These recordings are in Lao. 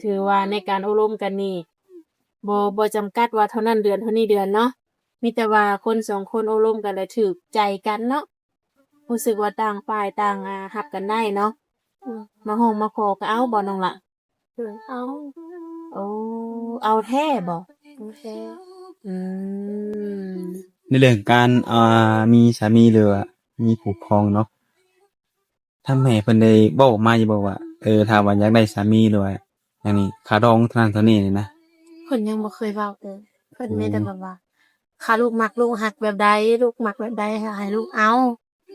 ຖືວ່າໃນການໂອ້ລົມກັນນີ້ ບໍ່ ບໍ່ຈຳກັດວ່າເທົ່ານັ້ນເດືອນ ເທົ່ານີ້ເດືອນເນາະ, ມີແຕ່ວ່າຄົນສອງຄົນໂອ້ລົມກັນແລ້ວຖືກໃຈກັນເນາະ, ຮູ້ສຶກວ່າຕ່າງຝ່າຍຕ່າງ ອ່າ ຮັບກັນໄດ້ເນາະ. ອືມ ມາຮ້ອງມາຂໍກໍເອົາບໍ່ນ້ອງລະ? ເອີ ເອົາ. ໂອ້ ເອົາແທ້ບໍ່? ເອົາແທ້. ອືມ ໃນເລື່ອງການ ອ່າ ມີສາມີ ຫຼືວ່າມີຄູ່ຄອງເນາະ, ທາງແມ່ເພິ່ນໄດ້ເວົ້າອອກມາຢູ່ບໍ່ວ່າ ເອີ ຖ້າວ່າຢາກໄດ້ສາມີ ຫຼືວ່າຫຍັງນີ້ ຄ່າດອງເທົ່ານັ້ນເທົ່ານີ້ນີ້ນະ? ເພິ່ນຍັງບໍ່ເຄີຍເວົ້າເລີຍ. ເພິ່ນ ໂອ້ ມີແຕ່ແບບວ່າ ຖ້າລູກມັກ ລູກຮັກແບບໃດ ລູກມັກແບບໃດ ໃຫ້ລູກເອົາ.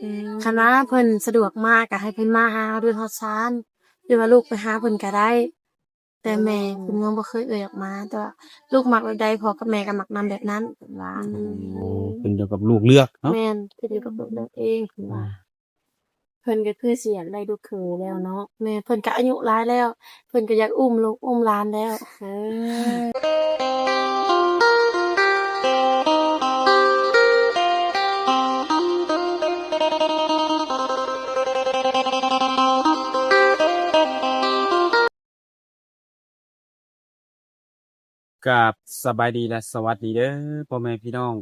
ອືມ ຄັນວ່າເພິ່ນສະດວກມາກໍໃຫ້ເພິ່ນມາຫາເຮົາເດີ ຮອດຊານ ຫຼືວ່າລູກໄປຫາເພິ່ນກໍໄດ້. ແຕ່ແມ່ ໂອ້ ເພິ່ນຍັງບໍ່ເຄີຍເອີ່ຍອອກມາ, ແຕ່ວ່າລູກມັກແບບໃດ ພໍ່ກັບແມ່ກໍມັກນຳແບບນັ້ນ ເພິ່ນວ່າ. ໂອ້ ຂຶ້ນຢູ່ກັບລູກເລືອກເນາະ. ແມ່ນ ຂຶ້ນຢູ່ກັບລູກເລືອກເອງ ເພິ່ນວ່າ. ອ່າ ເພິ່ນກໍຄືຊິຢາກໄດ້ລູກເຂີຍແລ້ວເນາະ. ແມ່ນ ເພິ່ນກໍອາຍຸຫຼາຍແລ້ວ ເພິ່ນກໍຢາກອຸ້ມລູກອຸ້ມຫຼານແລ້ວ. ເອີ ກາບສະບາຍດີ ແລະ ສະຫວັດດີເດີ ພໍ່ແມ່ພີ່ນ້ອງ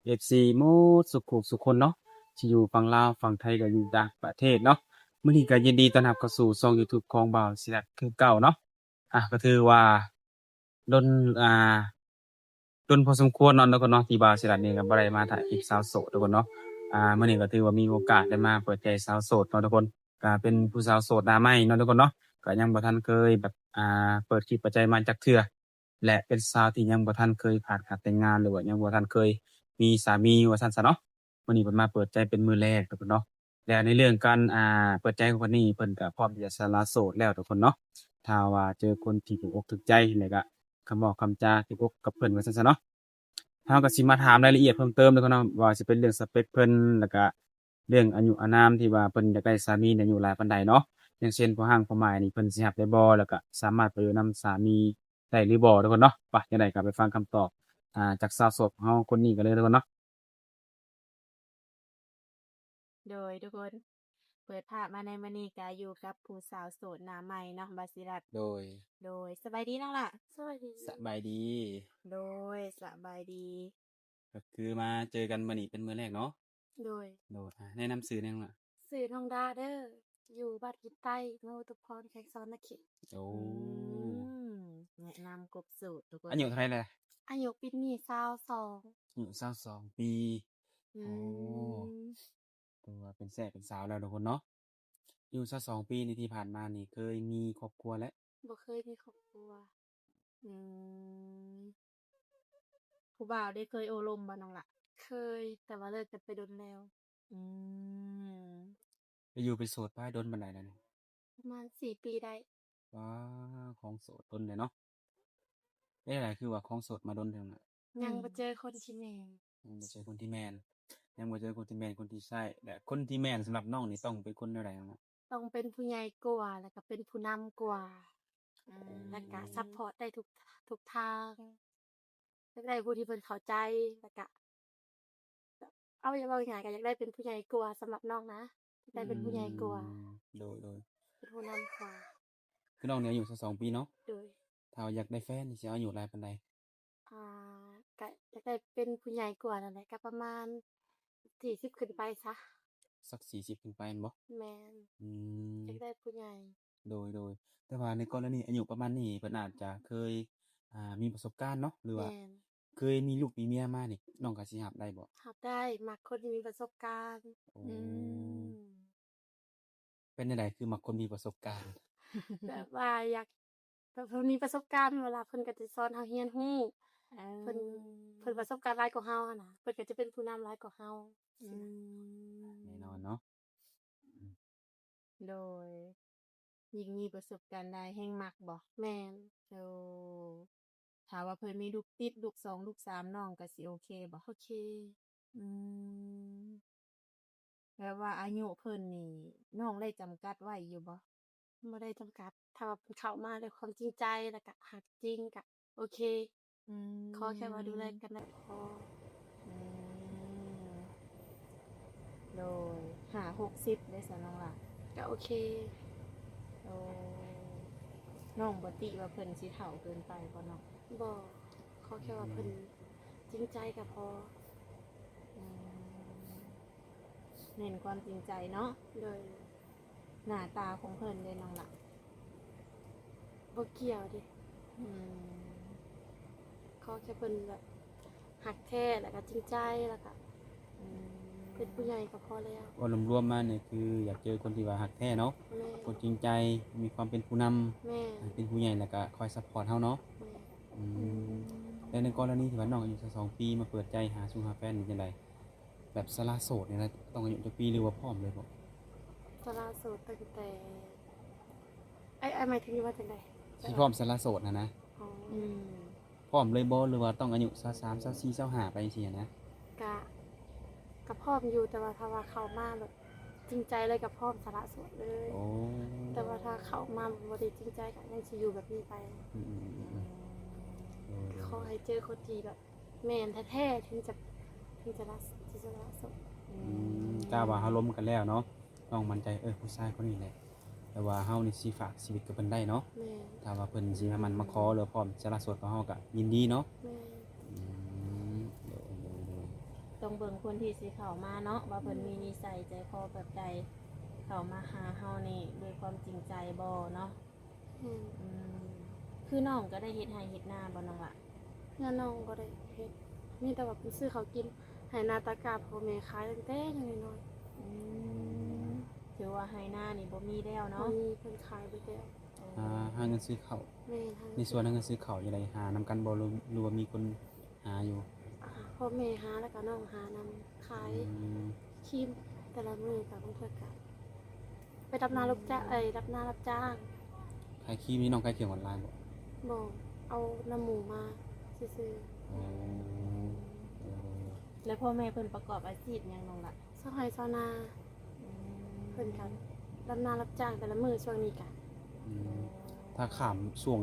ເອັຟຊີ ໝົດສຸກຜູ້ສຸກຄົນເນາະ ທີ່ຢູ່ຝັ່ງລາວ ຝັ່ງໄທ ແລະ ຢູ່ຕ່າງປະເທດເນາະ. ມື້ນີ້ກໍຍິນດີຕ້ອນຮັບເຂົ້າສູ່ຊ່ອງ YouTube ຂອງບ່າວສີລັດຄືເກົ່າເນາະ. ອ່າ ກໍຖືວ່າດົນ ອ່າ ດົນພໍສົມຄວນເນາະທຸກຄົນເນາະ ທີ່ບ່າວສີລັດນີ້ກໍບໍ່ໄດ້ມາຖ່າຍຄລິບສາວໂສດທຸກຄົນເນາະ. ອ່າ ມື້ນີ້ກໍຖືວ່າມີໂອກາດໄດ້ມາເປີດໃຈສາວໂສດເນາະທຸກຄົນ, ກໍເປັນຜູ້ສາວໂສດໜ້າໃໝ່ເນາະທຸກຄົນເນາະ, ກໍຍັງບໍ່ທັນເຄີຍແບບ ອ່າ ເປີດຄລິບເປີດໃຈມາຈັກເທື່ອ ແລະ ເປັນສາວທີ່ຍັງບໍ່ທັນເຄີຍຜ່ານການແຕ່ງງານ ຫຼືວ່າຍັງບໍ່ທັນເຄີຍມີສາມີວ່າຊັ້ນຊະເນາະ. ມື້ນີ້ເພິ່ນມາເປີດໃຈເປັນມື້ແລກທຸກຄົນເນາະ. ແລະ ໃນເລື່ອງການ ອ່າ ເປີດໃຈຂອງເພິ່ນນີ້ ເພິ່ນກໍພ້ອມທີ່ຈະສະຫຼະໂສດແລ້ວທຸກຄົນເນາະ. ຖ້າວ່າເຈີຄົນທີ່ຖືກອົກຖືກໃຈ ແລ້ວກໍຄຳເວົ້າຄຳຈາຖືກອົກກັບເພິ່ນວ່າຊັ້ນຊະເນາະ. ເຮົາກໍຊິມາຖາມລາຍລະອຽດເພີ່ມເຕີມເດີເນາະ ວ່າຊິເປັນເລື່ອງສະເປັກເພິ່ນ ແລ້ວກະເລື່ອງອາຍຸອານາມ ທີ່ວ່າເພິ່ນຢາກໄດ້ສາມີໃນອາຍຸຫຼາຍປານໃດເນາະ. ຢ່າງເຊັ່ນ ພໍ່ຮ້າງພໍ່ໝ້າຍນີ້ ເພິ່ນຊິຮັບໄດ້ບໍ່ ແລ້ວກະສາມາດໄປຢູ່ນຳສາມີໄດ້ຫຼືບໍ່ ທຸກຄົນເນາະ. ໄປ ຈັ່ງໃດກໍໄປຟັງຄຳຕອບ ອ່າ ຈາກສາວໂສດຂອງເຮົາຄົນນີ້ກັນເລີຍ ທຸກຄົນເນາະ. ໂດຍ ທຸກຄົນ ເປີດພາບມາໃນມື້ນີ້ກະຢູ່ກັບຜູ້ສາວໂສດໜ້າໃໝ່ເນາະ ບ່າວສີລັດ. ໂດຍ ໂດຍ ສະບາຍດີນ້ອງຫຼ້າ. ສະບາຍດີ ສະບາຍດີ. ໂດຍ ສະບາຍດີ. ກໍຄືມາເຈີກັນມື້ນີ້ເປັນມື້ແລກເນາະ. ໂດຍ ໂດຍ. ອ່າ ແນະນຳຊື່ແດ່ນ້ອງຫຼ້າ. ຊື່ນ້ອງດາເດີ ຢູ່ບ້ານຫີນໃຕ້ ເມືອງອຸທຸມພອນ ແຂວງສະຫວັນນະເຂດ. ໂອ້ ອືມ ແນະນຳກົບສູດທຸກຄົນ. ອາຍຸເທົ່າໃດແລ້ວ? ອາຍຸປີນີ້ຊາວສອງ. ອາຍຸຊາວສອງປີ. ອືມ ໂອ້ ຖືວ່າເປັນແຊເປັນສາວແລ້ວທຸກຄົນເນາະ. ອາຍຸຊາວສອງປີນີ້ ທີ່ຜ່ານມານີ້ເຄີຍມີຄອບຄົວແລ້ວ? ບໍ່ເຄີຍມີຄອບຄົວ. ອືມ ຜູ້ບ່າວໄດ້ເຄີຍໂອ້ລົມບໍ່ນ້ອງຫຼ້າ? ເຄີຍ ແຕ່ວ່າເລີກກັນໄປດົນແລ້ວ. ອືມ ໄປຢູ່ເປັນໂສດມາດົນປານໃດແລ້ວນີ້? ປະມານສີ່ປີໄດ້. ວ້າ ຄອງໂສດດົນແລ້ວເນາະ. ເປັນຈັ່ງໃດຄືວ່າຄອງໂສດມາດົນແທ້ນະ? ຍັງບໍ່ເຈີຄົນທີ່ແມ່ນ. ຍັງບໍ່ເຈີຄົນທີ່ແມ່ນ ຍັງບໍ່ເຈີຄົນທີ່ແມ່ນ ຄົນທີ່ໃຊ້ ແລະ ຄົນທີ່ແມ່ນສຳລັບນ້ອງນີ້ຕ້ອງເປັນຄົນແນວໃດນ້ອງ? ຕ້ອງເປັນຜູ້ໃຫຍ່ກວ່າ ແລ້ວກໍເປັນຜູ້ນຳກວ່າ ອືມ ແລ້ວກໍຊັບພອດໄດ້ທຸກ ທຸກທາງ. ຢາກໄດ້ຜູ້ທີ່ເພິ່ນເຂົ້າໃຈ ແລ້ວກະ ເອົາ ເວົ້າງ່າຍໆ ກໍຢາກໄດ້ເປັນຜູ້ໃຫຍ່ກວ່າ ສຳລັບນ້ອງນະ ຢາກໄດ້ເປັນຜູ້ໃຫຍ່ກວ່າ. ອືມ ໂດຍໆ ເປັນຜູ້ນຳກວ່າ. ຄືນ້ອງນີ້ອາຍຸຊາວສອງປີເນາະ. ໂດຍ. ຖ້າວ່າຢາກໄດ້ແຟນນີ້ ຊິເອົາອາຍຸຫຼາຍປານໃດ? ອ່າ ກະຢາກໄດ້ເປັນຜູ້ໃຫຍ່ກວ່ານັ້ນແຫຼະ ກະປະມານສີ່ສິບຂຶ້ນໄປຊະ. ສັກສີ່ສິບຂຶ້ນໄປແມ່ນບໍ່? ແມ່ນ. ອືມ ຢາກໄດ້ຜູ້ໃຫຍ່. ໂດຍໆ ແຕ່ວ່າໃນກໍລະນີອາຍຸປະມານນີ້ ເພິ່ນອາດຈະເຄີຍ ອ່າ ມີປະສົບການເນາະ ຫຼືວ່າ ແມ່ນ ເຄີຍມີລູກມີເມຍມານີ້ ນ້ອງກໍຊິຮັບໄດ້ບໍ່? ຮັບໄດ້ ມັກຄົນທີ່ມີປະສົບການ. ໂອ້ ອືມ ເປັນແນວໃດ ຄືມັກຄົນມີປະສົບການ? ແບບວ່າຢາກ ແບບເພິ່ນມີປະສົບການ ເວລາເພິ່ນກໍຈະສອນເຮົາຮຽນຮູ້. ເອີ ເພິ່ນ ເພິ່ນປະສົບການຫຼາຍກວ່າເຮົາຫັ້ນນະ ເພິ່ນກໍຈະເປັນຜູ້ນຳຫຼາຍກວ່າເຮົາ. ອືມ ແນ່ນອນເນາະ. ໂດຍ ຍິ່ງມີປະສົບການຫຼາຍແຮ່ງມັກບໍ? ແມ່ນ. ໂອ້ ຖ້າວ່າເພິ່ນມີລູກຕິດ ລູກສອງ ລູກສາມ ນ້ອງກໍຊິໂອເຄບໍ? ໂອເຄ. ອືມ ແບບວ່າອາຍຸເພິ່ນນີ້ ນ້ອງໄດ້ຈຳກັດໄວ້ຢູ່ບໍ່? ບໍ່ໄດ້ຈຳກັດ ຖ້າວ່າເພິ່ນເຂົ້າມາດ້ວຍຄວາມຈິງໃຈ ແລ້ວກະຮັກຈິງກະໂອເຄ. ອືມ ຂໍແຄ່ວ່າດູແລກັນໄດ້ກໍພໍ. ອືມ ໂດຍ ຫ້າຫົກສິບເດ້ຊະນ້ອງຫຼ້າ? ກໍໂອເຄ. ໂອ້ ນ້ອງບໍ່ຕິວ່າເພິ່ນຊິເຖົ້າເກີນໄປບໍ່ເນາະ? ບໍ່ ຂໍແຄ່ວ່າເພິ່ນຈິງໃຈກໍພໍ. ອືມ ເນັ້ນຄວາມຈິງໃຈເນາະ. ໂດຍ. ໜ້າຕາຂອງເພິ່ນເດນ້ອງລະ? ບໍ່ກ່ຽວເດ. ອືມ ຂໍແຄ່ເພິ່ນແບບຮັກແທ້ ແລ້ວກໍຈິງໃຈ ແລ້ວກໍ ອືມ ເປັນຜູ້ໃຫຍ່ກໍພໍແລ້ວ. ເວົ້າລວມໆມານີ້ຄືຢາກເຈີຄົນທີ່ວ່າຮັກແທ້ເນາະ. ແມ່ນ. ຄົນຈິງໃຈ ມີຄວາມເປັນຜູ້ນຳ. ແມ່ນ. ເປັນຜູ້ໃຫຍ່ ແລ້ວກໍຄອຍຊັບພອດເຮົາເນາະ. ແມ່ນ. ອືມ ອືມ ແລ້ວໃນກໍລະນີທີ່ວ່ານ້ອງອາຍຸຊາວສອງປີ ມາເປີດໃຈຫາຊູຫາແຟນນີ້ຈັ່ງໃດ? ແບບສະຫຼະໂສດນີ້ນະ ຕ້ອງອາຍຸຈັກປີ ຫຼືວ່າພ້ອມເລີຍບໍ່? ສະຫຼະໂສດຕັ້ງແຕ່ ອ້າຍ ອ້າຍໝາຍເຖິງວ່າຈັ່ງໃດ? ຊິພ້ອມສະຫຼະໂສດຫັ້ນນະ. ອໍ ອືມ ພ້ອມເລີຍບໍ່ ຫຼືວ່າຕ້ອງອາຍຸຊາວສາມ ຊາວສີ່ ຊາວຫ້າ ໄປຈັ່ງຊີ້ຫັ້ນນະ? ກະ ກະພ້ອມຢູ່ ແຕ່ວ່າຖ້າວ່າເຂົ້າມາແບບຈິງໃຈເລີຍ ກະພ້ອມສະຫຼະໂສດເລີຍ. ໂອ້ ແຕ່ວ່າຖ້າເຂົ້າມາບໍ່ໄດ້ຈິງໃຈ ກະຍັງຊິຢູ່ແບບນີ້ໄປ. ອືມໆໆ ໂດຍໆ ຂໍໃຫ້ເຈີຄົນທີ່ແບບ ແມ່ນແທ້ໆ ເຖິງຈະ ເຖິງຈະລະ ເຖິງຈະລະສົມ. ອືມ ອືມ ຖ້າວ່າເຮົາລົມກັນແລ້ວເນາະ ນ້ອງໝັ້ນໃຈ ເອີ ຜູ້ຊາຍຄົນນີ້ແຫຼະ ແຕ່ວ່າເຮົານີ້ຊິຝາກຊີວິດກັບເພິ່ນໄດ້ເນາະ. ແມ່ນ. ຖ້າວ່າເພິ່ນຊິມາໝັ້ນມາຂໍ ຫຼືພ້ອມຈະລະສົມກັບເຮົາ ກໍຍິນດີເນາະ. ແມ່ນ. ອືມ ໂດຍໆໆ ຕ້ອງເບິ່ງຄົນທີ່ຊິເຂົ້າມາເນາະ ວ່າເພິ່ນ ແມ່ນ ມີນິໄສໃຈຄໍແບບໃດ ເຂົ້າມາຫາເຮົານີ້ດ້ວຍຄວາມຈິງໃຈບໍ່ເນາະ. ອືມ ອືມ ຄືນ້ອງກໍໄດ້ເຮັດໄຮ່ເຮັດນາບໍ່ນ້ອງລະ? ເຮືອນນ້ອງບໍ່ໄດ້ເຮັດ ມີແຕ່ວ່າເພິ່ນຊື້ເຂົ້າກິນ ໄຮ່ນາຕາກ້າ ພໍ່ແມ່ຂາຍຕັ້ງແຕ່ຍັງນ້ອຍໆ. ອືມ ຖືວ່າໄຮ່ນານີ້ບໍ່ມີແລ້ວເນາະ? ບໍ່ມີ ເພິ່ນຂາຍເບິດແລ້ວ. ໂອ້ ຫາ ຫາເງິນຊື້ເຂົ້າ. ແມ່ນ. ໃນສວນຫາເງິນຊື້ເຂົ້າຈັ່ງໃດ ຫານຳກັນບໍ່ ຫຼື ຫຼືວ່າມີຄົນ ຫາຢູ່? ອ່າ ພໍ່ແມ່ຫາ ແລ້ວກໍນ້ອງຫານຳ ຂາຍ ອືມ ຄຣີມແຕ່ລະມື້ ກໍບາງເທື່ອກໍໄປດຳນາ ອືມ ຮັບຈ້າງ ເອີຍ ດຳນາຮັບຈ້າງ. ຂາຍຄຣີມນີ້ນ້ອງຂາຍເຄື່ອງອອນລາຍບໍ່? ບໍ່ ເອົານຳໝູ່ມາຊື່ໆ. ໂອ້ ແລ້ວພໍ່ແມ່ເພິ່ນປະກອບອາຊີບຫຍັງນ້ອງລະ? ຊາວໄຮ່ຊາວນາ. ອືມ ເພິ່ນກໍດຳນາຮັບຈ້າງແຕ່ລະມື້ຊ່ວງນີ້ກະ. ອືມ ຖ້າຂ້າມຊ່ວງ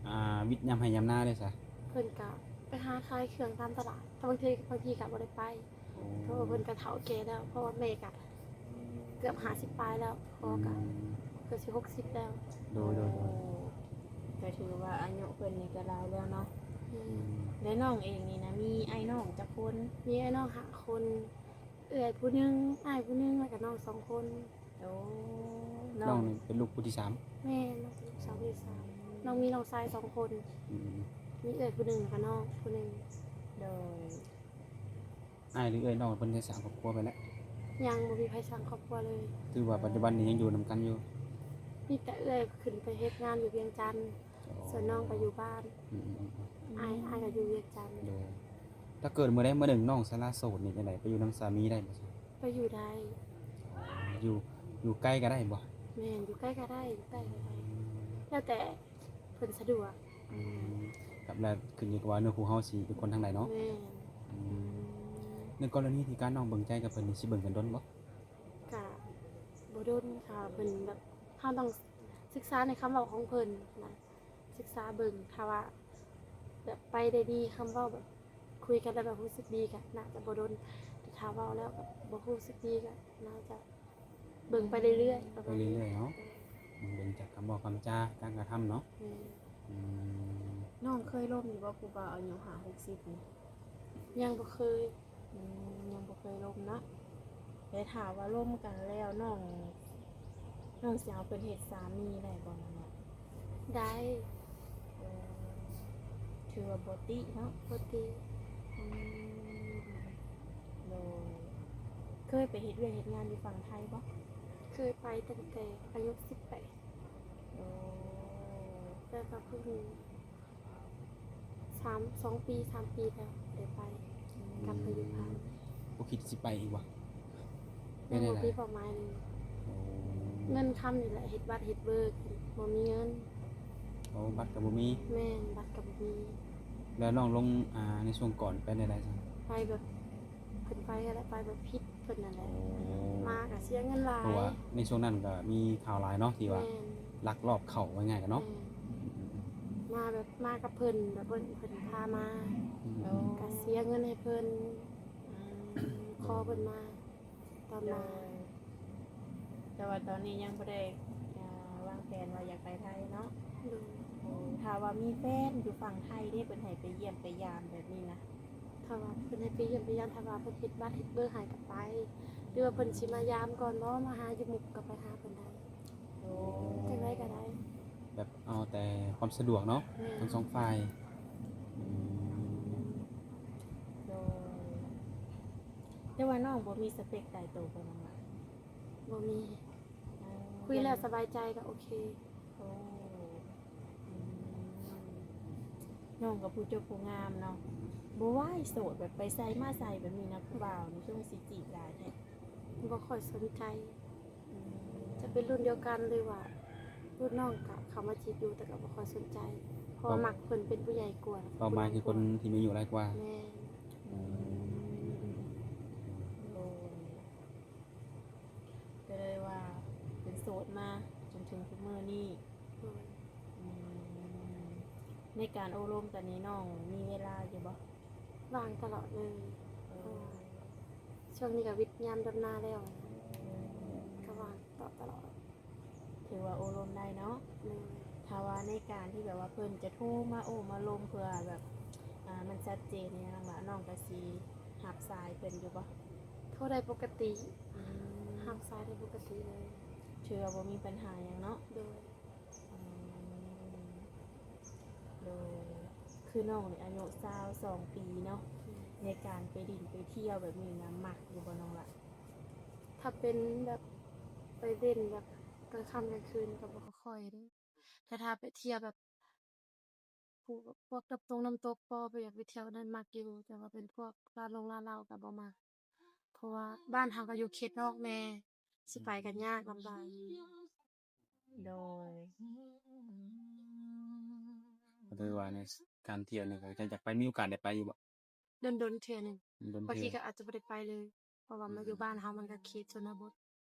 ອ່າ ວິດຍາມໄຮ່ຍາມນາເດ້ຊະ? ເພິ່ນກະໄປຫາຂາຍເຄື່ອງຕາມຕະຫຼາດ ແຕ່ບາງທີ ບາງທີກະບໍ່ໄດ້ໄປ. ໂອ້ ເພາະວ່າເພິ່ນກະເຖົ້າແກ່ແລ້ວ ເພາະວ່າແມ່ກະເກືອບຫ້າສິບປາຍແລ້ວ ພໍ່ກະ ອືມ ເກືອບຊິຫົກສິບແລ້ວ. ໂດຍໆໆ ໂອ້ ກະຖືວ່າອາຍຸເພິ່ນນີ້ກະຫຼາຍແລ້ວເນາະ. ອືມ ແລະນ້ອງເອງນີ້ນະ ມີອ້າຍນ້ອງຈັກຄົນ? ມີອ້າຍນ້ອງຫ້າຄົນ. ເອື້ອຍຜູ້ໜຶ່ງ ອ້າຍຜູ້ໜຶ່ງ ແລ້ວກໍນ້ອງສອງຄົນ. ໂອ້ ນ້ອງ ນ້ອງນີ້ເປັນລູກຜູ້ທີສາມ? ແມ່ນ ນ້ອງເປັນລູກສາວຜູ້ທີສາມ. ອືມ ນ້ອງມີນ້ອງຊາຍສອງຄົນ. ອືມ ມີເອື້ອຍຜູ້ໜຶ່ງ ແລ້ວກໍນ້ອງຜູ້ໜຶ່ງ. ໂດຍ. ອ້າຍ ຫຼື ເອື້ອຍນ້ອງເພິ່ນໄດ້ສ້າງຄອບຄົວໄປແລ້ວ? ຍັງບໍ່ມີໃຜສ້າງຄອບຄົວເລີຍ. ຖືວ່າປັດຈຸບັນນີ້ຍັງຢູ່ນຳກັນຢູ່? ມີແຕ່ເອື້ອຍຂຶ້ນໄປເຮັດງານຢູ່ວຽງຈັນ. ອໍ ສ່ວນນ້ອງກໍຢູ່ບ້ານ. ອືມໆໆ ອ້າຍ ອ້າຍກໍຢູ່ວຽງຈັນ. ໂດຍ. ຖ້າເກີດມື້ໃດມື້ໜຶ່ງນ້ອງສະຫຼະໂສດນີ້ຈັ່ງໃດ ໄປຢູ່ນຳສາມີໄດ້ບໍ່? ໄປຢູ່ໄດ້. ອໍ ຢູ່ ຢູ່ໄກກໍໄດ້ບໍ່? ແມ່ນ ຢູ່ໄກກໍໄດ້ ຢູ່ໃກ້ກໍໄດ້. ອືມ ແລ້ວແຕ່ເພິ່ນສະດວກ. ອືມ ກັບແລ້ວຂຶ້ນຢູ່ກັບວ່າເນື້ອຄູ່ເຮົາຊິເປັນຄົນທາງໃດເນາະ. ແມ່ນ. ອືມ ໃນກໍລະນີທີ່ການນ້ອງເບິ່ງໃຈກັບເພິ່ນນີ້ ຊິເບິ່ງກັນດົນບໍ່? ກະບໍ່ດົນ ຖ້າເພິ່ນແບບ ເຮົາຕ້ອງສຶກສາໃນຄຳເວົ້າຂອງເພິ່ນນະ ສຶກສາເບິ່ງ ຖ້າວ່າແບບໄປໄດ້ດີ ຄຳເວົ້າແບບຄຸຍກັນແລ້ວແບບຮູ້ສຶກດີກະໜ້າຈະບໍ່ດົນ ແຕ່ຖ້າເວົ້າແລ້ວແບບບໍ່ຮູ້ສຶກດີກະໜ້າຈະເບິ່ງໄປເລື້ອຍໆ ປະມານນີ້ ໄປເລື້ອຍໆເນາະ. ເບິ່ງຈາກຄຳເວົ້າຄຳຈາ ການກະທຳເນາະ. ແມ່ນ. ອືມ ນ້ອງເຄີຍລົມຢູ່ບໍ່ ຜູ້ບ່າວອາຍຸຫ້າຫົກສິບນີ້? ຍັງບໍ່ເຄີຍ. ອືມ ຍັງບໍ່ເຄີຍລົມເນາະ. ແຕ່ຖ້າວ່າລົມກັນແລ້ວ ນ້ອງ ນ້ອງຊິເອົາເພິ່ນເຮັດສາມີໄດ້ບໍ່ນ້ອງ? ໄດ້. ເອີ ຖືວ່າບໍ່ຕິເນາະ. ບໍ່ຕິ. ອືມ ໂດຍ. ເຄີຍໄປເຮັດວຽກເຮັດງານຢູ່ຝັ່ງໄທບໍ່? ເຄີຍໄປຕັ້ງແຕ່ອາຍຸສິບແປດ. ໂອ້ ແຕ່ກໍເພິ່ງ ສາມ ສອງປີ ສາມປີແລ້ວບໍ່ໄດ້ໄປ. ອືມ ກັບໄປຢູ່ບ້ານ. ບໍ່ຄິດຊິໄປອີກບໍ່? ຍັງບໍ່ມີເປົ້າໝາຍເລີຍ. ໂອ້ ເງິນຄຳນີ້ແຫຼະ ເຮັດບັດເຮັດເບີກ ບໍ່ມີເງິນ. ໂອ້ ບັດກໍບໍ່ມີ. ແມ່ນ ບັດກໍບໍ່ມີ. ແລ້ວນ້ອງລົງ ອ່າ ໃນຊ່ວງກ່ອນໄປແນວໃດຊັ້ນ? ໄປແບບ ເພິ່ນໄປຫັ້ນແຫຼະ ໄປແບບຜິດເພິ່ນນັ້ນແຫຼະ. ໂອ້ ມາກໍເສຍເງິນຫຼາຍ. ເພາະວ່າໃນຊ່ວງນັ້ນກໍມີຂ່າວຫຼາຍເນາະ ທີ່ວ່າ ແມ່ນ ລັກລອບເຂົ້າ ວ່າງ່າຍກັນເນາະ. ແມ່ນ. ອືມໆໆ ມາແບບ ມາກັບເພິ່ນ ແບບເພິ່ນ ເພິ່ນພາມາ. ອືມ ໂອ້ ກໍເສຍເງິນໃຫ້ເພິ່ນ. ອືມ ຂໍເພິ່ນມາຕອນມາ. ໂດຍ. ແຕ່ວ່າຕອນນີ້ຍັງບໍ່ໄດ້ ອ່າ ວາງແຜນວ່າຢາກໄປໄທເນາະ. ໂດຍ. ຖ້າວ່າມີແຟນຢູ່ຝັ່ງໄທເດ້ ເພິ່ນໃຫ້ໄປຢ້ຽມໄປຢາມແບບນີ້ນະ? ຖ້າວ່າເພິ່ນໃຫ້ໄປຢ້ຽມໄປຢາມ ຖ້າວ່າເພິ່ນເຮັດບັດເຮັດເບີໃຫ້ກໍໄປ ຫຼືວ່າເພິ່ນຊິມາຢາມກ່ອນບໍ ມາຫາຢູ່ມຸກກໍໄປຫາເພິ່ນໄດ້. ໂອ້ ຈັ່ງໃດກໍໄດ້ ແບບເອົາແຕ່ຄວາມສະດວກເນາະ ແມ່ນ ທັງສອງຝ່າຍ. ອືມ ໂດຍ ແຕ່ວ່ານ້ອງບໍ່ມີສະເປັກຕາຍໂຕບໍ່ນ້ອງລະ? ບໍ່ມີ. ເອີ ຄຸຍແລ້ວສະບາຍໃຈກໍໂອເຄ. ໂອ້ ອືມ ນ້ອງກໍຜູ້ຈົບຜູ້ງາມເນາະ ບໍ່ວາຍໂສດ ແບບໄປໃສມາໃສແບບນີ້ນະ ຜູ້ບ່າວນີ້ຊ່ວງຊິຈີບຫຼາຍແທ້? ບໍ່ຄ່ອຍສົນໃຈ. ອືມ ຈະເປັນລຸ້ນດຽວກັນ ຫຼືວ່າລຸ້ນນ້ອງກໍເຂົ້າມາຈີບຢູ່ ແຕ່ກໍບໍ່ຄ່ອຍສົນໃຈ ເພາະວ່າມັກເພິ່ນເປັນຜູ້ໃຫຍ່ກວ່າ ເປົ້າໝາຍຄືຄົນທີ່ມີອາຍຸຫຼາຍກວ່າ. ແມ່ນ. ອືມ ໂດຍ ກໍເລີຍວ່າເປັນໂສດມາຈົນເຖິງທຸກມື້ນີ້. ໂດຍ. ອືມ ໃນການໂອ້ລົມກັນນີ້ ນ້ອງມີເວລາຢູ່ບໍ່? ວ່າງຕະຫຼອດເລີຍ. ເອີ ເພາະວ່າຊ່ວງນີ້ກໍວິດຍາມດຳນາແລ້ວ ອືມ ກໍວ່າງຕະຫຼອດ. ຖືວ່າໂອ້ລົມໄດ້ເນາະ. ໂດຍ. ຖ້າວ່າໃນການທີ່ແບບວ່າເພິ່ນຈະໂທມາໂອ້ມາລົມ ເພື່ອແບບ ອ່າ ມັນຊັດເຈນນີ້ນະ ນ້ອງກໍຊິຮັບສາຍເພິ່ນຢູ່ບໍ່? ໂທໄດ້ປົກກະຕິ. ອືມ ຮັບສາຍໄດ້ປົກກະຕິເລີຍ. ຖືວ່າບໍ່ມີບັນຫາຫຍັງເນາະ. ໂດຍ. ອືມ ໂດຍ ຄືນ້ອງນີ້ອາຍຸຊາວສອງປີເນາະ. ອືມ ໃນການໄປຫຼິ້ນໄປທ່ຽວແບບນີ້ນະ ມັກຢູ່ບໍ່ນ້ອງລະ? ຖ້າເປັນແບບໄປຫຼິ້ນແບບກາງຄ່ຳກາງຄືນກໍບໍ່ຄ່ອຍເດ້ ແຕ່ຖ້າໄປທ່ຽວແບບ ພວກ ພວກນ້ຳຕົງນ້ຳຕົກ ພໍໄປ ຢາກໄປທ່ຽວນັ້ນມັກຢູ່ ແຕ່ວ່າເປັນພວກຮ້ານລົງຮ້ານເຫຼົ້າກໍບໍ່ມັກ ເພາະວ່າບ້ານເຮົາກໍຢູ່ເຂດນອກແດ່ ຊິໄປກໍຍາກລຳບາກ. ໂດຍ. ກໍຖືວ່າໃນການທ່ຽວນີ້ກໍຢາກໄປ ມີໂອກາດໄດ້ໄປຢູ່ບໍ່? ດົນໆເທື່ອໜຶ່ງ. ດົນໆ ບາງທີ ເທື່ອ ກໍອາດຈະບໍ່ໄດ້ໄປເລີຍ ເພາະວ່າມາຢູ່ ອືມ ບ້ານເຮົາມັນກໍເຂດຊົນນະບົດ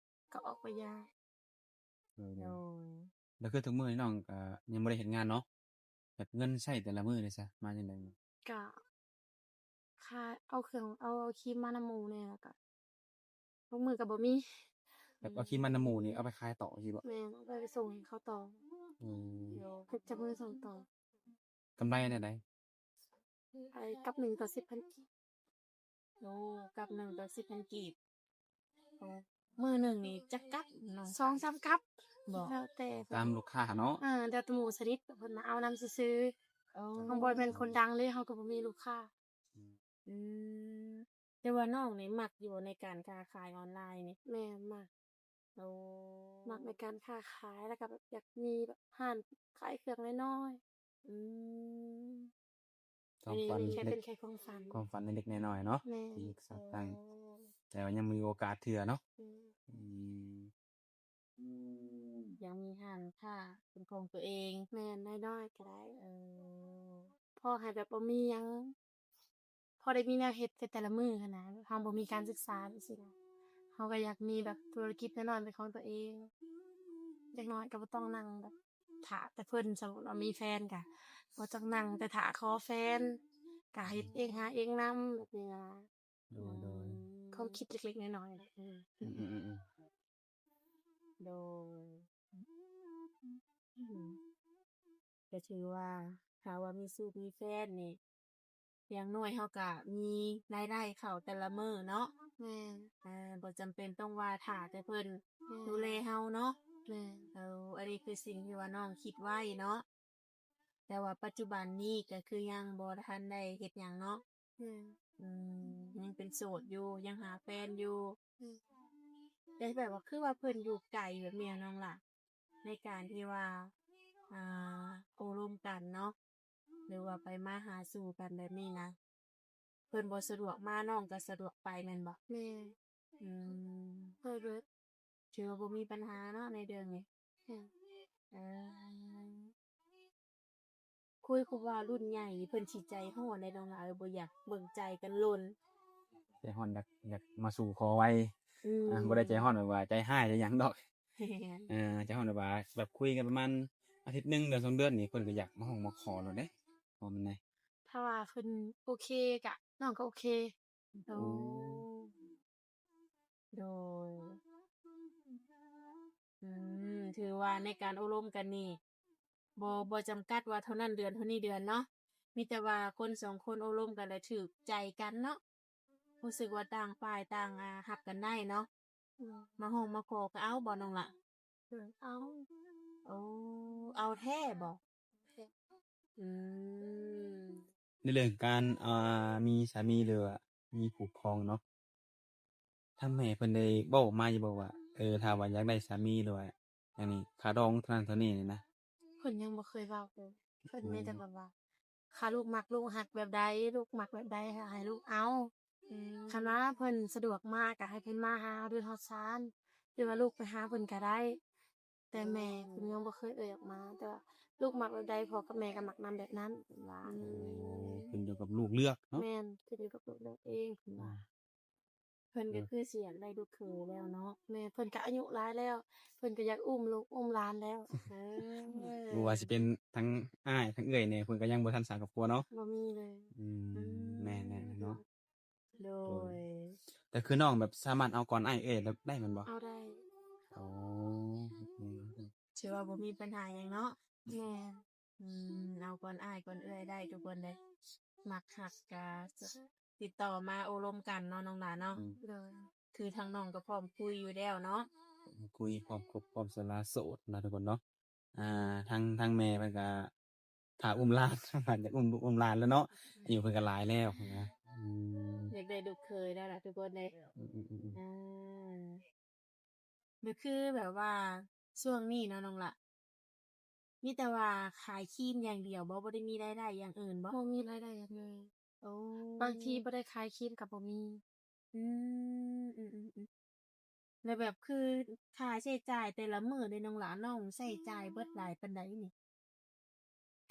ກໍອອກໄປຍາກ. ໂດຍ ໂດຍ. ແລ້ວຄືທຸກມື້ນີ້ນ້ອງກໍຍັງບໍ່ໄດ້ເຮັດງານເນາະ ແບບເງິນໃຊ້ແຕ່ລະມື້ເດຊະ ມາຈັ່ງໃດ? ກະຄ່າເອົາເຄື່ອງ ເອົາ ເອົາຄຣີມມານຳໝູ່ແດ່ ແລ້ວກະບາງມື້ກະບໍ່ມີ. ແບບເອົາຄຣີມມານຳໝູ່ນີ້ ເອົາໄປຂາຍຕໍ່ຊີ້ບໍ? ແມ່ນ ເອົາໄປ ໄປສົ່ງໃຫ້ເຂົາຕໍ່. ອືມ ໂດຍ. ເຮັດຈັບມືສົ່ງຕໍ່. ກຳໄລແນວໃດ? ໄອ້ກັບໜຶ່ງຕໍ່ສິບພັນກີບ. ໂອ້ ກັບໜຶ່ງຕໍ່ສິບພັນກີບ. ໂອ້ ມື້ໜຶ່ງນີ້ຈັກກັບນ້ອງ? ສອງສາມກັບ. ບໍ່ ແລ້ວແຕ່ ຕາມລູກຄ້າເນາະ. ເອີ ແລ້ວແຕ່ໝູ່ສະໜິດເພິ່ນມາເອົານຳຊື່ໆ. ໂອ້ ເຮົາບໍ່ແມ່ນຄົນດັງເລີຍ ເຮົາກໍບໍ່ມີລູກຄ້າ. ອືມ ແຕ່ວ່ານ້ອງນີ້ມັກຢູ່ໃນການຄ້າຂາຍອອນລາຍນີ້? ແມ່ນ ມັກ. ໂອ້ ມັກໃນການຄ້າຂາຍ ແລ້ວກໍແບບຢາກມີແບບຮ້ານຂາຍເຄື່ອງນ້ອຍໆ. ອືມ ຄວາມຝັນ ອັນນີ້ແຄ່ເປັນແຄ່ຄວາມຝັນ ຄວາມຝັນເລັກໆນ້ອຍໆເນາະ. ແມ່ນ ທີ່ຢາກສ້າງຕັ້ງ. ໂອ້ ແຕ່ວ່າຍັງບໍ່ມີໂອກາດເທື່ອເນາະ. ອືມ ອືມ ອືມ ຢາກມີຮ້ານຄ້າເປັນຂອງຕົວເອງ. ແມ່ນ ນ້ອຍໆກໍໄດ້. ເອີ ພໍໃຫ້ແບບບໍ່ມີຫຍັງ ພໍໄດ້ມີແນວເຮັດໃນແຕ່ລະມື້ຫັ້ນນະ ເຮົາບໍ່ມີການສຶກສາຈັ່ງຊີ້ນະ ເຮົາກໍຢາກມີແບບທຸລະກິດນ້ອຍໆເປັນຂອງຕົວເອງ. ຢ່າງໜ້ອຍກໍບໍ່ຕ້ອງນັ່ງແບບຖ້າແຕ່ເພິ່ນ ສົມມຸດວ່າມີແຟນກໍບໍ່ຕ້ອງນັ່ງແຕ່ຖ້າຂໍແຟນ ກໍເຮັດເອງຫາເອງນຳ ແບບນີ້ນະ. ໂດຍ ໂດຍ. ອືມ ຄວາມຄິດເລັກໆນ້ອຍໆ. ອືມ ອືມ ອືມ ອືມ ໂດຍ. ອືມ ກໍຖືວ່າ ຖ້າວ່າມີຊູ້ມີແຟນນີ້ ຢ່າງໜ້ອຍເຮົາກໍມີລາຍໄດ້ເຂົ້າແຕ່ລະມື້ເນາະ. ແມ່ນ. ອ່າ ບໍ່ຈຳເປັນຕ້ອງວ່າຖ້າແຕ່ເພິ່ນ ແມ່ນ ດູແລເຮົາເນາະ. ແມ່ນ. ເອີ ອັນນີ້ຄືສິ່ງທີ່ວ່ານ້ອງຄິດໄວ້ເນາະ. ແຕ່ວ່າປັດຈຸບັນນີ້ກໍຄືຍັງບໍ່ທັນໄດ້ເຮັດຫຍັງເນາະ. ແມ່ນ. ອືມ ຍັງເປັນໂສດຢູ່ ຍັງຫາແຟນຢູ່. ແມ່ນ. ແຕ່ແບບວ່າ ຄືວ່າເພິ່ນຢູ່ໄກແບບນີ້ນ້ອງລະ ໃນການທີ່ວ່າ ອ່າ ໂອ້ລົມກັນເນາະ ຫຼືວ່າໄປມາຫາສູ່ກັນແບບນີ້ນະ ເພິ່ນບໍ່ສະດວກມາ ນ້ອງກໍສະດວກໄປແມ່ນບໍ່? ແມ່ນ. ອືມ ໄດ້ເບິດ. ຖືວ່າບໍ່ມີບັນຫາເນາະໃນເລື່ອງນີ້. ແມ່ນ. ເອີ ຄຸຍກັບວ່າລຸ້ນໃຫຍ່ນີ້ເພິ່ນຊິໃຈຮ້ອນໄດ໋ນ້ອງຫຼ້າເອີຍ ບໍ່ຢາກເບິ່ງໃຈກັນດົນ. ໃຈຮ້ອນ ຢາກ ຢາກມາສູ່ຂໍໄວ. ອືມ ອ່າ ບໍ່ໄດ້ໃຈຮ້ອນແບບວ່າໃຈຮ້າຍໃຈຫຍັງດອກ. ແມ່ນ. ເອີ ໃຈຮ້ອນແບບວ່າ ແບບຄຸຍກັນປະມານອາທິດໜຶ່ງ ເດືອນສອງເດືອນນີ້ ເພິ່ນກໍຢາກມາຮ້ອງມາຂໍໂລດເດ້. ວ່າມັນແນວ ຖ້າວ່າເພິ່ນໂອເຄກະ ນ້ອງກໍໂອເຄ. ໂອ້ ໂດຍ. ອືມ ຖືວ່າໃນການໂອ້ລົມກັນນີ້ ບໍ່ ບໍ່ຈຳກັດວ່າເທົ່ານັ້ນເດືອນ ເທົ່ານີ້ເດືອນເນາະ ມີແຕ່ວ່າຄົນສອງຄົນໂອ້ລົມກັນ ແລ້ວຖືກໃຈກັນເນາະ ຮູ້ສຶກວ່າຕ່າງຝ່າຍຕ່າງ ອາ ຮັບກັນໄດ້ເນາະ. ອືມ ມາຮ້ອງມາຂໍກໍເອົາບໍ່ນ້ອງລະ? ເອີ ເອົາ. ໂອ້ ເອົາແທ້ບໍ່? ແທ້. ອືມ ໃນເລື່ອງການ ອ່າ ມີສາມີ ຫຼືວ່າມີຄູ່ຄອງເນາະ ທາງແມ່ເພິ່ນໄດ້ເວົ້າມາຢູ່ບໍ່ວ່າ ເອີ ຖ້າວ່າຢາກໄດ້ສາມີ ຫຼືວ່າຫຍັງນີ້ ຄ່າດອງເທົ່ານັ້ນເທົ່ານີ້ນີ້ນະ? ເພິ່ນຍັງບໍ່ເຄີຍເວົ້າເລີຍ ເພິ່ນ ໂອ້ ມີແຕ່ແບບວ່າ ຖ້າລູກມັກ ລູກຮັກແບບໃດ ລູກມັກແບບໃດ ໃຫ້ລູກເອົາ. ອືມ ຄັນວ່າເພິ່ນສະດວກມາ ກໍໃຫ້ເພິ່ນມາຫາເຮົາເດີ ເຮົາຊານ ຫຼືວ່າລູກໄປຫາເພິ່ນກໍໄດ້ ແຕ່ແມ່ ອືມ ເພິ່ນຍັງບໍ່ເຄີຍເອີ່ຍອອກມາ ແຕ່ວ່າລູກມັກແບບໃດ ພໍ່ກັບແມ່ກໍມັກນຳແບບນັ້ນ ເພິ່ນວ່າ. ໂອ້ ຂຶ້ນຢູ່ກັບລູກເລືອກເນາະ. ແມ່ນ ຂຶ້ນຢູ່ກັບລູກເລືອກເອງ ເພິ່ນວ່າ. ອ່າ ເພິ່ນກໍຄືຊິຢາກໄດ້ລູກເຂີຍແລ້ວເນາະ. ແມ່ນ ເພິ່ນກໍອາຍຸຫຼາຍແລ້ວ ເພິ່ນກໍຢາກອຸ້ມລູກອຸ້ມຫຼານແລ້ວ. ເອີ ບໍ່ວ່າຊິເປັນທັງອ້າຍທັງເອື້ອຍແດ່ ເພິ່ນກໍຍັງບໍ່ທັນສ້າງຄອບຄົວເນາະ. ບໍ່ມີເລີຍ. ອືມ ອືມ ແມ່ນໆເນາະ. ໂດຍ ໂດຍ ແຕ່ຄືນ້ອງແບບສາມາດເອົາກ່ອນອ້າຍເອື້ອຍແບບໄດ້ແມ່ນບໍ່? ເອົາໄດ້. ໂອ້ ອືມ ຖືວ່າບໍ່ມີບັນຫາຫຍັງເນາະ. ແມ່ນ. ອືມ ເອົາກ່ອນອ້າຍກ່ອນເອື້ອຍໄດ້ທຸກຄົນເດ້ ມັກຮັກກະຕິດຕໍ່ມາໂອ້ລົມກັນເນາະນ້ອງຫຼ້າເນາະ. ອືມ ໂດຍ ຄືທາງນ້ອງກໍພ້ອມຄຸຍຢູ່ແລ້ວເນາະ ພ້ອມຄຸຍ ພ້ອມຄົບ ພ້ອມສະຫຼະໂສດນະທຸກຄົນເນາະ. ອ່າ ທາງ ທາງແມ່ເພິ່ນກໍຖ້າອຸ້ມຫຼານ ຢາກອຸ້ມລູກອຸ້ມຫຼານແລ້ວເນາະ ອາຍຸເພິ່ນກໍຫຼາຍແລ້ວນະ. ອືມ ຢາກໄດ້ລູກເຂີຍແລ້ວລະທຸກຄົນເດ້. ອືມໆໆໆ ອ່າ ກໍຄືແບບວ່າຊ່ວງນີ້ເນາະນ້ອງຫຼ້າ ມີແຕ່ວ່າຂາຍຄຣີມຢ່າງດຽວບໍ່? ບໍ່ໄດ້ມີລາຍໄດ້ຢ່າງອື່ນບໍ່? ບໍ່ມີລາຍໄດ້ຫຍັງເລີຍ. ໂອ້ ບາງທີບໍ່ໄດ້ຂາຍຄຣີມກໍບໍ່ມີ. ອືມ ອືມໆໆ ແລ້ວແບບຄືຄ່າໃຊ້ຈ່າຍແຕ່ລະມື້ເດນ້ອງຫຼ້າ ນ້ອງໃຊ້ຈ່າຍເບິດຫຼາຍປານໃດນີ້?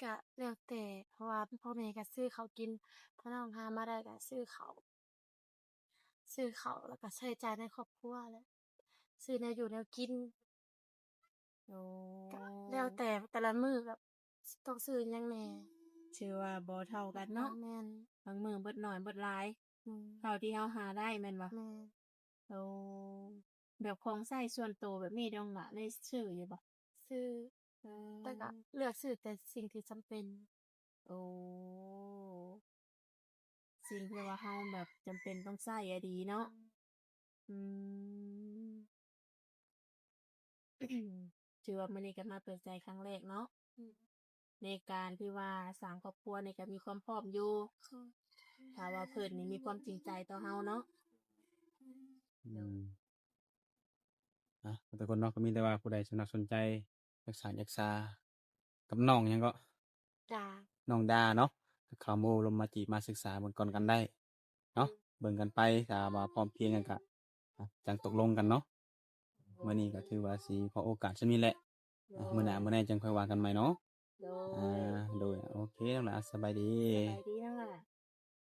ກະແລ້ວແຕ່ ເພາະວ່າພໍ່ແມ່ກະຊື້ເຂົ້າກິນ ຖ້ານ້ອງຫາມາໄດ້ກະຊື້ເຂົ້າ ຊື້ເຂົ້າ ແລ້ວກະໃຊ້ຈ່າຍໃນຄອບຄົວແຫຼະ ຊື້ແນວຢູ່ແນວກິນ. ໂອ້ ກະແລ້ວແຕ່ແຕ່ລະມື້ແບບຕ້ອງຊື້ຫຍັງແດ່ ຖືວ່າບໍ່ເທົ່າກັນເນາະ. ແມ່ນ ບາງມື້ເບິດໜ້ອຍເບິດຫຼາຍ ອືມ ເທົ່າທີ່ເຮົາຫາໄດ້ແມ່ນບໍ່? ແມ່ນ. ໂອ້ ແບບຂອງໃຊ້ສ່ວນໂຕແບບນີ້ນ້ອງຫຼ້າໄດ້ຊື້ຢູ່ບໍ່? ຊື້ ເອີ ແຕ່ກະເລືອກຊື້ແຕ່ສິ່ງທີ່ຈຳເປັນ. ໂອ້ ສິ່ງທີ່ວ່າເຮົາແບບຈຳເປັນຕ້ອງໃຊ້ອະດີເນາະ. ອືມ ຖືວ່າມື້ນີ້ກໍມາເປີດໃຈຄັ້ງແລກເນາະ ອືມ ໃນການທີ່ວ່າສ້າງຄອບຄົວນີ້ກໍມີຄວາມພ້ອມຢູ່ ຖ້າວ່າເພິ່ນນີ້ມີຄວາມຈິງໃຈຕໍ່ເຮົາເນາະ. ອືມ ອ່ະ ທຸກຄົນເນາະ ກໍມີແຕ່ວ່າຜູ້ໃດສົນອົກສົນໃຈ ຢາກສ້າງຢາກສາກັບນ້ອງຫຍັງເກາະ? ດາ. ນ້ອງດາເນາະ ກໍເຂົ້າມາໂອ້ລົມມາຈີບມາສຶກສາເບິ່ງກ່ອນກັນໄດ້ເນາະ ອືມ ເບິ່ງກັນໄປ ຖ້າວ່າພ້ອມພຽງກັນກະ ອ່ະ ຈັ່ງຕົກລົງກັນເນາະ. ໂດຍ ມື້ນີ້ກໍຖືວ່າຊິຂໍໂອກາດສ່ຳນີ້ແຫຼະ ໂດຍ ອ່ະ ມື້ໜ້າມື້ໃນຈັ່ງຄ່ອຍວ່າກັນໃໝ່ເນາະ. ໂດຍ ອ່າ ໂດຍ ໂອເຄ ນ້ອງຫຼ້າ ສະບາຍດີ. ສະບາຍດີນ້ອງຫຼ້າ.